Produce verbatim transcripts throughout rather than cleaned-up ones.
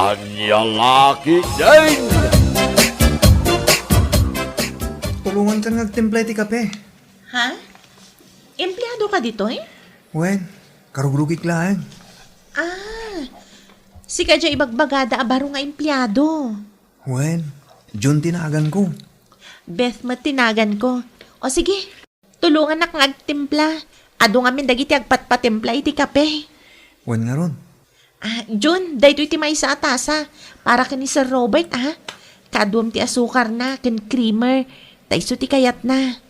Ania la ketdin? Tulongankan nga agtimpla iti kape. Ha? Empleado ka ditoy? Wen, karugrugik laeng. Ah, sika diay ibagbagada a baro nga empleado. Wen, Jun ti naganko. Beth met ti naganko. O sige, tulongannak nga agtimpla. Adu ngamin dagiti agpatpatimpla iti kape. Wen ngarud. Ah, Jun, daytoy ti maysa a tasa. Para ken ni Sir Robert, ah. Kaaduem ti asukarna ken creamer. Ta isu ti kayatna.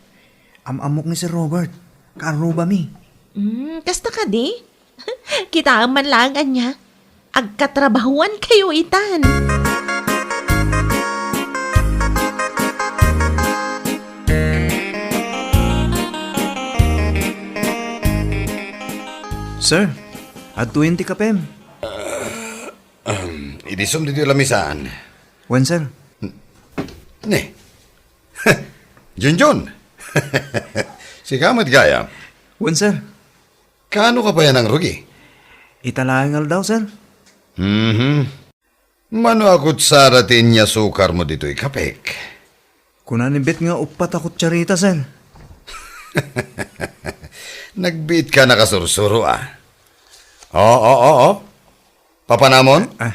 Am-ammok ni Sir Robert. Kaarrubami. Hmm, kasta kadi? Kitaem man laeng ania. Agkatrabahuankayo itan. Sir, adtoyen ti kapem. Ahem, idi sum ditoy lamisaan. Wen, sir. Ne. Junjun. Sika met gayam. Wen, sir. Kaano ka pay a nangrugi? Ita laeng aldaw, sir. Mhm. Mano a kutsara ti inyasukarmo ditoy kapek? Kuna ni Bet nga uppat a kutsarita, sir. Nagbiit ka nakasursuro, ah. Oo, oo, oo. Papanamon? Ah,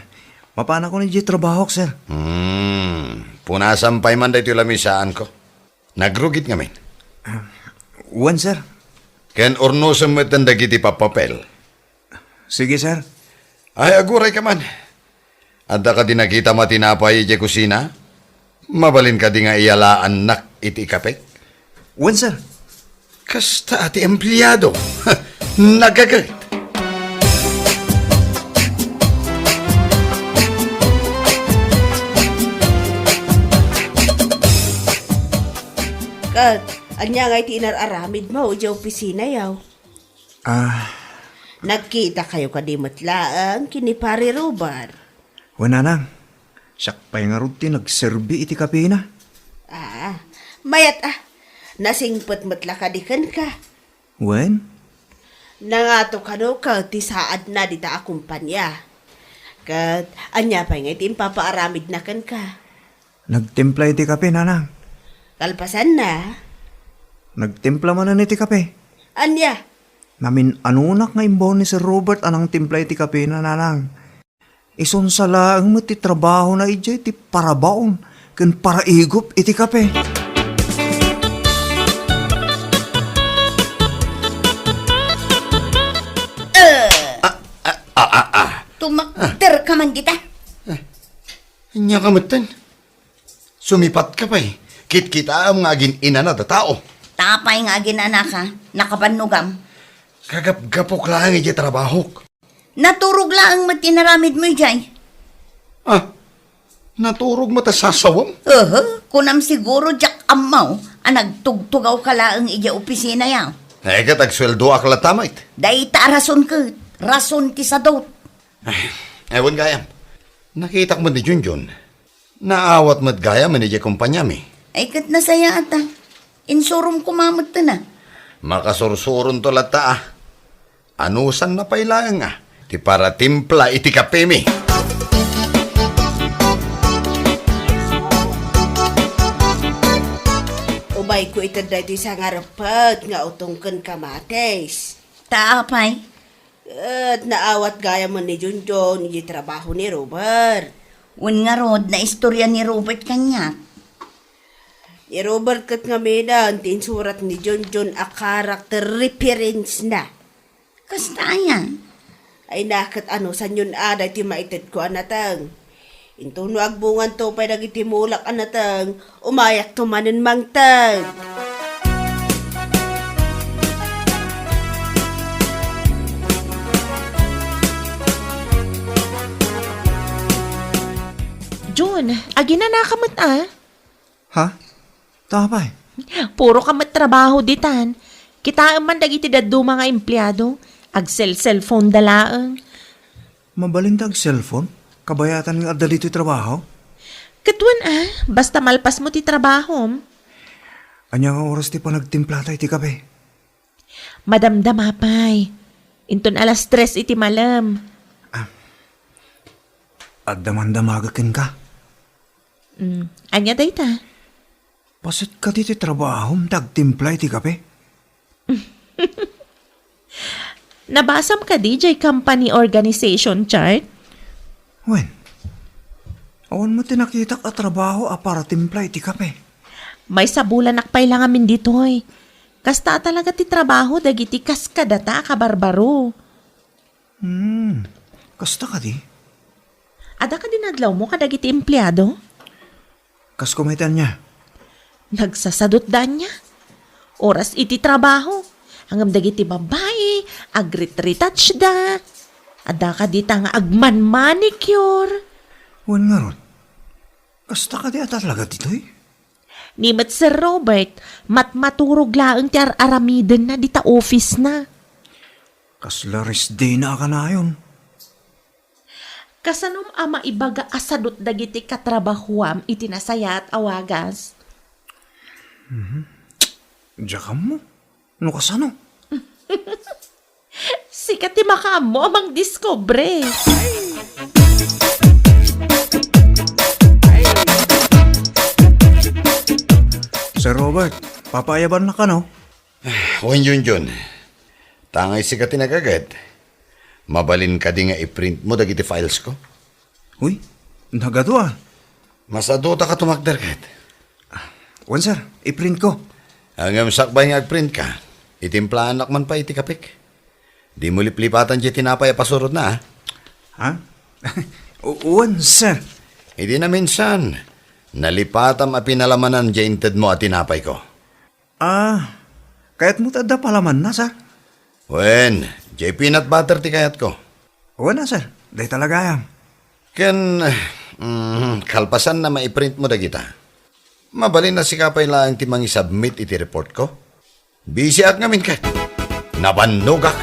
mapanakon idiay trabahok, sir. Hmm, punasam pay man daytoy lamisaanko. Nagrugit ngamin. Ah, wen, sir. Ken urnosem metten dagiti pappapel. Sige, sir. Ay, aguray ka man. Adda kadi nakitam a tinapay idiay kusina? Mabalin kadi nga iyalaannak iti ikapek? Wen, sir. Kasta a ti empleado. Nagaget. Ket, ania ngay ti inar-aramidmo idiay opisinayo? Ah. Nagkitakayo kadi met laeng ken ni Pare Robert? Wen, nanang. Siak pay ngarud ti nagserbi iti kapena. Ah, mayat a. Nasingpet met la kadi kenka? Wen? Nangato kano ket ti saadna dita a kompania? Ket ania pay ngay ti impapaaramidna kenka? Nagtimpla iti kape, nanang. Kalpasanna? Nagtimpla manen iti kape. Ania? Namin-anonak nga imbaon ni Sir Robert a nangtimpla iti kapena, nanang. Isunsa laeng met ti trabahona idiay ti parabaon ken paraigup iti kape. Eh, Ah, ah, ah, ah, ah. Tumakder ka man dita. Ania ka metten? Sumipat ka pay. Kitkitaem nga agin-inana da tao. Apay nga agin-anaka, nakabannogam. Kagapgapok laeng idiay trabahok. Naturog laeng met ti inaramidmo idiay. Ah, naturog met a sasawem? Aha, kunam siguro diak ammo a nagtugtugaw ka laeng idiay opisina ya. Ay, ket agsueldoak latta met. Dayta a rason ket, rason ti sadot. Ay, ewan gayam. Nakitak met ni Junjun. Naawat met gayam idiay kompaniami. Ay, ket nasayaat a. Insurom koma met ten a. Makasursuronto latta a. Anusanna pay laeng a ti paratimpla iti kapemi. Ubayko ited daytoy sangarepet nga utong ken kamatis. Ta apay? Ket naawat gayam ni Junjun iti trabaho ni Robert. Wen ngarud, naistorya ni Robert kaniak. Ni Robert ket ngaminen ti insurat ni Junjun a character reference-na. Kasta aya? Ay, na ket anusanyon a daytoy maitedko a nateng. Intono agbunganto pay dagiti mulak a nateng, umayakto manen mangted. Jun, aginanaka met a? Ha? Ta apay? Puro ka met trabaho ditan. Kitaem man dagiti dadduma nga empleado. Agsel-cellphone da laeng. Mabalin ta ag-cellphone? Kabayatan nga adda ditoy trabaho? Ket wen a, basta malpasmo ti trabahom. Ania nga oras ti panagtimplata iti kape? Madamdama pay. Inton alas tres iti malem. Ah. Adda mandamagek kenka? Mm, ania dayta? Paset kadi ti trabahom ti agtimpla iti kape? Nabasam kadi jay company organization chart? Wen, awan met ti nakitak a trabaho a para timpla iti kape. Maysa bulanak pay la ngamin ditoy. Kasta a talaga ti trabaho dagiti kas kadata a kabarbaro. Hmm, kasta kadi? Adda kadi nadlawmo kadagiti empleado? Kas kumayta ania? Nagsasadutda ania? Oras iti trabaho. Ngem dagiti babbai, agrit-retouchda. Adda kadita nga agman-manicure. Wen ngarud, kasta kadi a talaga ditoy? Ni met Sir Robert, matmaturog laeng ti ar-aramidenna dita office-na. Kasla rest day-na a kanayon. Kasanom a maibaga a sadut dagiti katrabahuam iti nasayaat a wagas? Mhm. Diak ammo. No kasano? Sika ti makaammo a mangdiskubre. Sir Robert, papaayabannaka, no? Wen, Junjun. Ta ngay sika ti nagaget. Mabalin kadi nga i-print mo dagiti files ko? Uy, nagadu a. Masadutaka tumakder ket. Wen, sir, i-print ko. Ngem sakbay nga agprint ka, itimplaannak man pay iti kapek. Dimo liplipatan diay tinapay a pasurotna, a? Ha? U-, wen, sir. Idi naminsan, nalipatam a pinalamanan diay intedmo a tinapay ko. Ah, kayatmo ti adda palamanna, sir? Wen, diay peanut butter ti kayatko. Wen a, sir. Dayta la gayam. Ken, mm, kalpasanna, maiprint mo dagita. Mabalin a sika pay laeng ti mangisubmit iti report ko. Busy ak ngamin ket nabannogak.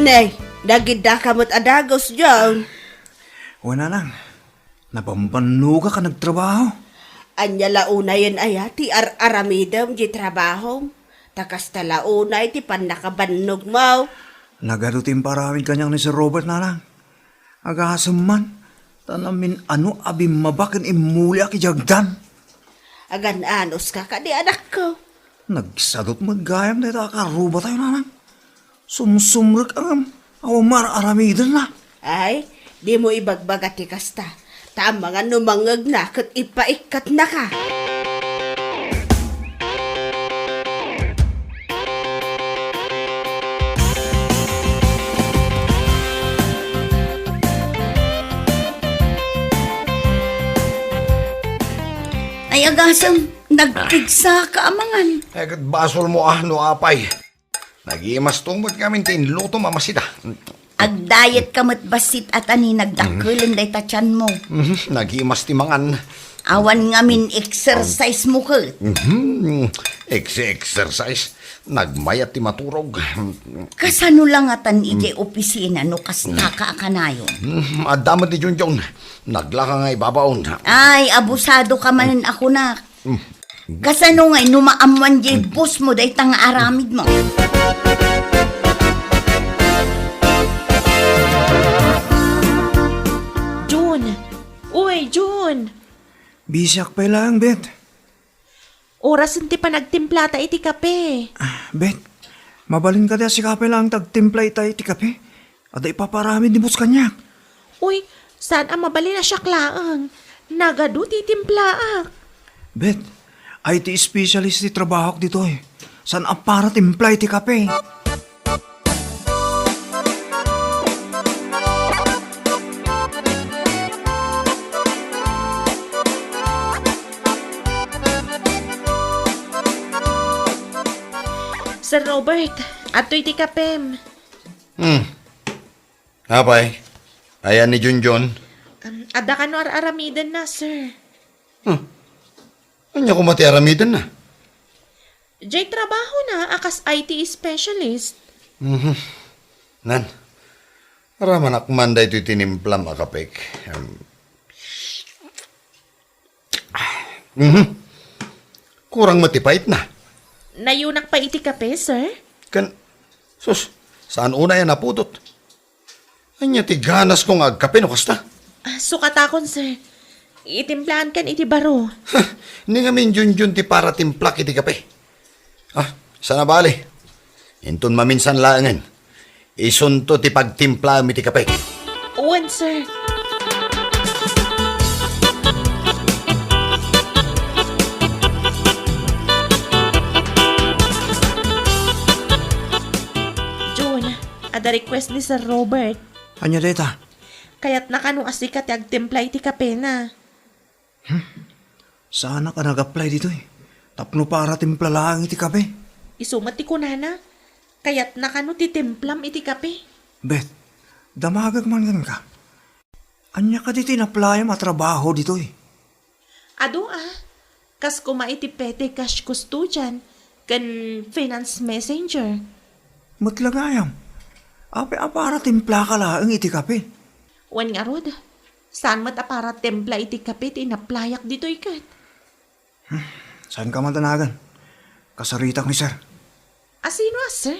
Nay, nagiddaka met a dagus, John. Wen, nanang. Nabambannogak a nagtrabaho. Ania la unayen aya ti ar-aramidem diay trabahom? Ta kasta la unay ti pannakabannogmo. Nagadu ti imparamid kaniak ni Sir Robert, nanang. Agasem man, ta namin-ano a bimmaba ken immuliak idiay agdan. Agan-anoska kadi, anakko? Nagsadut met gayam dayta a karrubatayo, nanang. Sumsumrek a ngem, awan mar-aramidenna. Ay, dimo ibagbaga ti kasta. Ta amangan no mangngegna ket ipaikkatnaka. Ay, agasem, nagpigsaka amangan. Ay, ket basolmo a, no apay. Nagimasto met ngamin ti inlutom a masida. Agdiet ka met bassit a ta ni nagdakkelen dayta tianmo. Mhm, nagimas ti mangan. Awan ngamin exercise mo ket. Mhm, ex-, exercise. Nagmayat ti maturog. Kasano la ngatan idiay opisina no kastaka a kanayon? Mhm, adda met ni Junjun. Naglaka nga ibabaon. Ay, abusado ka manen a kunak. Kasano ngay no maammoan diay boss mo dayta nga aramid mo? Jun! Uy, Jun! Busyak pay laeng, Bet. Orasen ti panagtimplata iti kape. Ah, Bet, mabalin kadi a sika pay laeng ti agtimpla ita iti kape? Adda ipaparamid ni boss kaniak. Uy, saan a mabalin a siak laeng. Nagadu ti timplaak. Bet, I T specialist ti trabahok ditoy. Saan a para timpla iti kape. Sir Robert, adtoy ti kapem. Hmm. Apay, ayan ni Junjun? Um, adda kano ar-aramidenna, sir? Hmm. Ania koma ti aramidenna? Jay trabahona a kas I T specialist. Mhm. Nan, aramanak man daytoy tinimplam a kapek. Em, Mhm. Kurang met ti paitna. Nayunak pay iti kape, sir? Kan, sus, Saan unay a napudot? Ania ti ganasko nga agkape no kasta? Ah, sukatakon, sir. Itimplaankan iti baro. Ni ngamin Junjun ti para timplak iti kape. Ah, sana bali. Inton maminsan laengen. Isunto ti pagtimplaem iti kape. Wen, sir. Jun, adda request ni Sir Robert. Ania dayta? Kayatna kano a sika ti agtimpla iti kapena. Hmm. Saanak a nag-apply ditoy. Tapno para timpla laeng iti kape. Isu met ti kunana. Kayatna kano ti timplam iti kape. Bet, damagek man kenka. Ania kadi ti inaplayam a trabaho ditoy? Adu a, kas koma iti petty cash custodian ken finance messenger. Met la gayam, apay a para timplaka laeng iti kape? Wen ngarud, saan met a para timpla iti kape ti inaplayak ditoy ket. Saanka man danagan. Kasaritak ni sir. Asino a sir?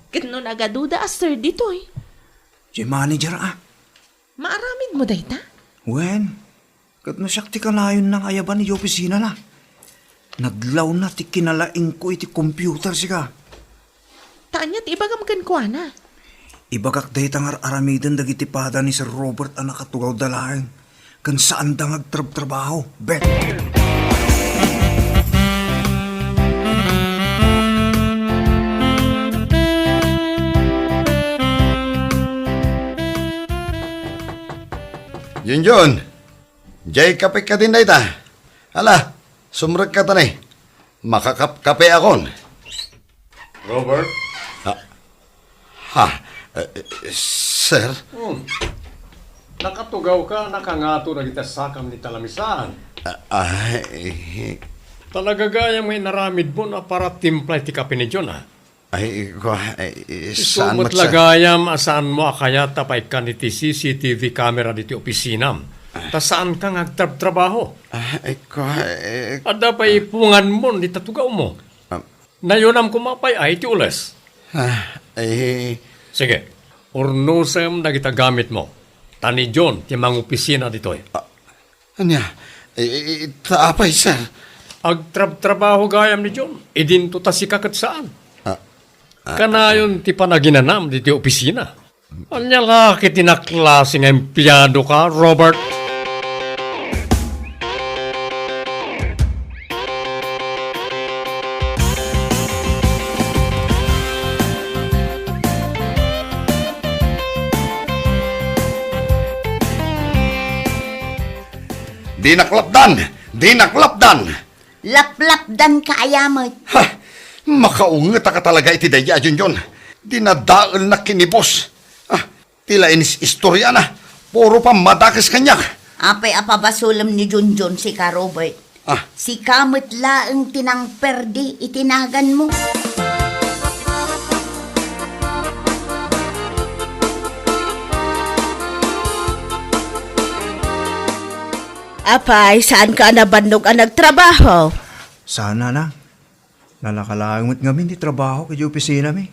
Ket no nagaduda a sir ditoy? Diay manager a. Maaramidmo dayta? Wen, ket no siak ti kanayonna nga ayaban idiay opisinana. Nadlawna ti kinalaingko iti computer sika. Ta ania ti ibagam kenkuana? Ibagak dayta nga ar-aramiden dagiti pada ni Sir Robert a nakatugawda laeng ken saanda nga agtrabtrabaho. Bet! Junjun, diay kape kadin dayta. Ala, sumrekka ta ni. Makakapkapeakon. Robert? Ha? Ha? Eh, eh, sir? Hmm. Nakatugawka, nakangato dagiti sakam ni talamisan. Ah, ah, eh. Talaga gayam nga inaramidmo a para timpla iti kape ni Jun, a? Ay, kua, ay, eh, saan met, sir? Isu met la gayam a saanmo a kayat a paikkan iti C C T V camera ditoy opisinam. Ah. Ta saanka nga agtrabtrabaho. Ah, ay, kua, eh, adda pay ipunganmon dita tugawmo. Ah. Nayonam koma pay a iti ules. Ah, eh. Sige, urnosem dagita gamitmo. Ta ni Jun ti mangopisina ditoy. Ah, ania? Eh, eh, eh, ta apay, sir? Agtrabtrabaho gayam ni Jun. Idinto ta sika ket saan. Ah, ah, kanayon ti panaginanam ditoy opisina. Ania la ket ti naklase nga empleadoka, Robert? Dinak lapdan! Dinak lapdan! Laplapdanka aya met. Ha! Makaungetaka talaga iti daydi a Junjun. Dinadaelnak ken ni boss. Ah, ti la inis-istoriana. Puro pammadakes kaniak. Apay a pabasolem ni Junjun sika, Robert? Ah. Sika met laeng ti nangperdi iti naganmo. Apay, saanka a nabannog a nagtrabaho? Saan, nanang. Nalaka laeng met ngamin ti trabahok idiay opisinami.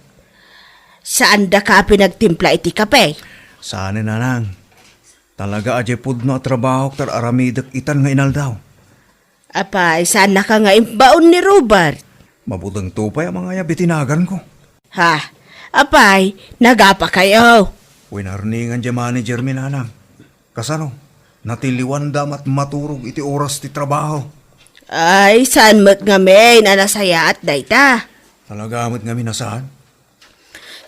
Saandaka a pinagtimpla iti kape? Saanen, nanang. Talaga a diay pudno a trabahok ti ar-aramidek itan nga inaldaw. Apay, saannaka nga imbaon ni Robert? Mabutengto pay a mangayab iti naganko. Ha? Apay, nagapakayo? Winarningan diay managermi, nanang. Kasano? Natiliwanda met maturog iti oras ti trabaho. Ay, saan met ngamin a nasayaat dayta? Talaga met ngamin a saan?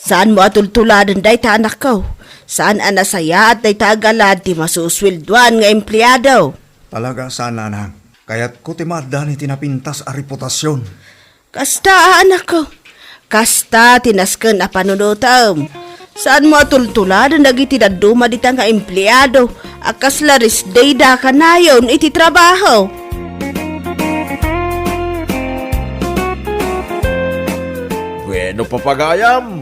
Saanmo a tultuladen dayta, anakko. Saan a nasayaat dayta a galad ti masusueldoan nga empleado. Talaga saan, nanang. Kayatko ti maaddaan iti napintas a reputasyon. Kasta, anakko. Kasta ti nasken a panunotem. Saanmo a tultuladen dagiti dadduma dita nga empleado a kasla rest day da kanayon iti trabaho. Bueno, papagayam,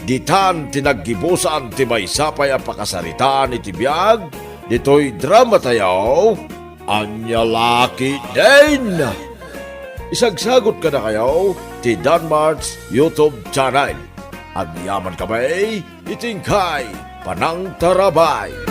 ditan ti naggibusan ti maysa pay a pakasaritaan iti biag ditoy dramatayo. Ania la ketdin? Isagsagot kadakayo ti Danmart's YouTube channel. Agyaman kami iti inkay panangtarabay.